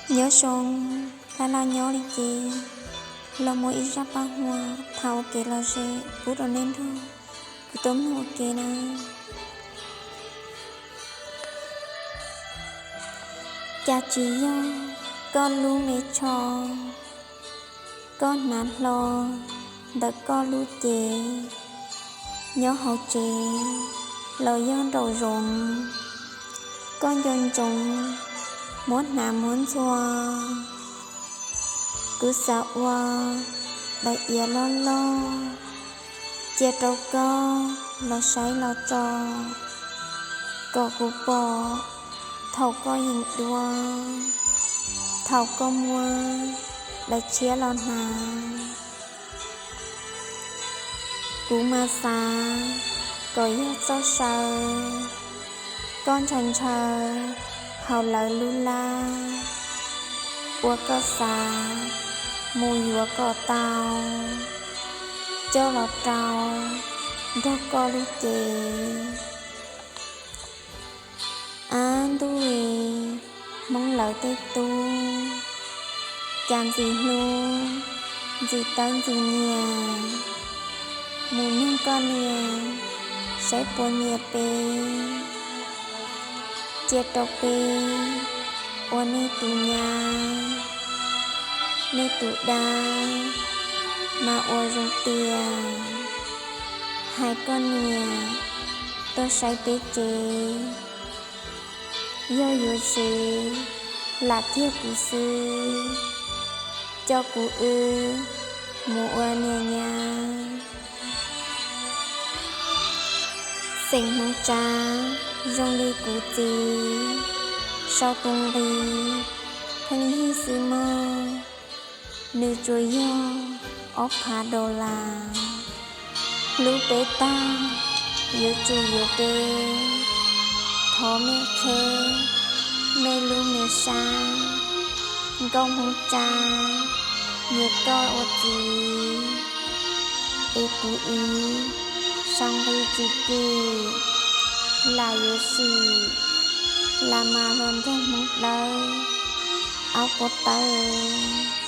Nyob zoo, laj laj nyob li ces los muaj ib zaj paj huam tham ua kev lom zem pub rau nej nrog kuv tuaj mloog ua ke nawb. Cas tsis yog koj lub me tsho, koj hnav hlo ntawm koj lub cev, nyob hauv tsev los yog nraum zoov, koj nco ntsoov muab hnav muab ntxhua. Kuv xav ua daim iav loj loj cia rau koj los saib los tso, kom kuv pom thaum koj yeem dua, thaum koj muab daim tshiab los hnav. Kuv mas xav kom yog txoj saw koj ntshaw ntshaw hauv lawv lub laj, ua koj xav mus yuav kom tau, coj los rau nrog koj lub cev. Ab ntuj, Hmoob lawv tej tub, cas ntxim hlub, ntxim tawb ntxim nyiam, mus nug koj niam saib puas nyiam peb, cia rau peb ua nej tus nyab, nej tus dab mas ua zoo tiag. Hais koj niam tuaj saib peb tsev, yog yuav tsev lam tiag kuv xwb, coj kuv wb mus ua niam nyab. Xeem Hmoob Tsab zoo li kuv txiv, sau tus nqi pheej yig xwb mog, nws tsuas yog ob phav dollar. Hlub peb tag, yuav tsum yuav peb, thov mej qheb mej lub me sab, nkauj Hmoob Tsab, nyiam koj ua txiv. Es kuv ib sau nqi tsis kim, lam yuav sim, lam mas los nrog Hmoob dawb, aub puab tawb.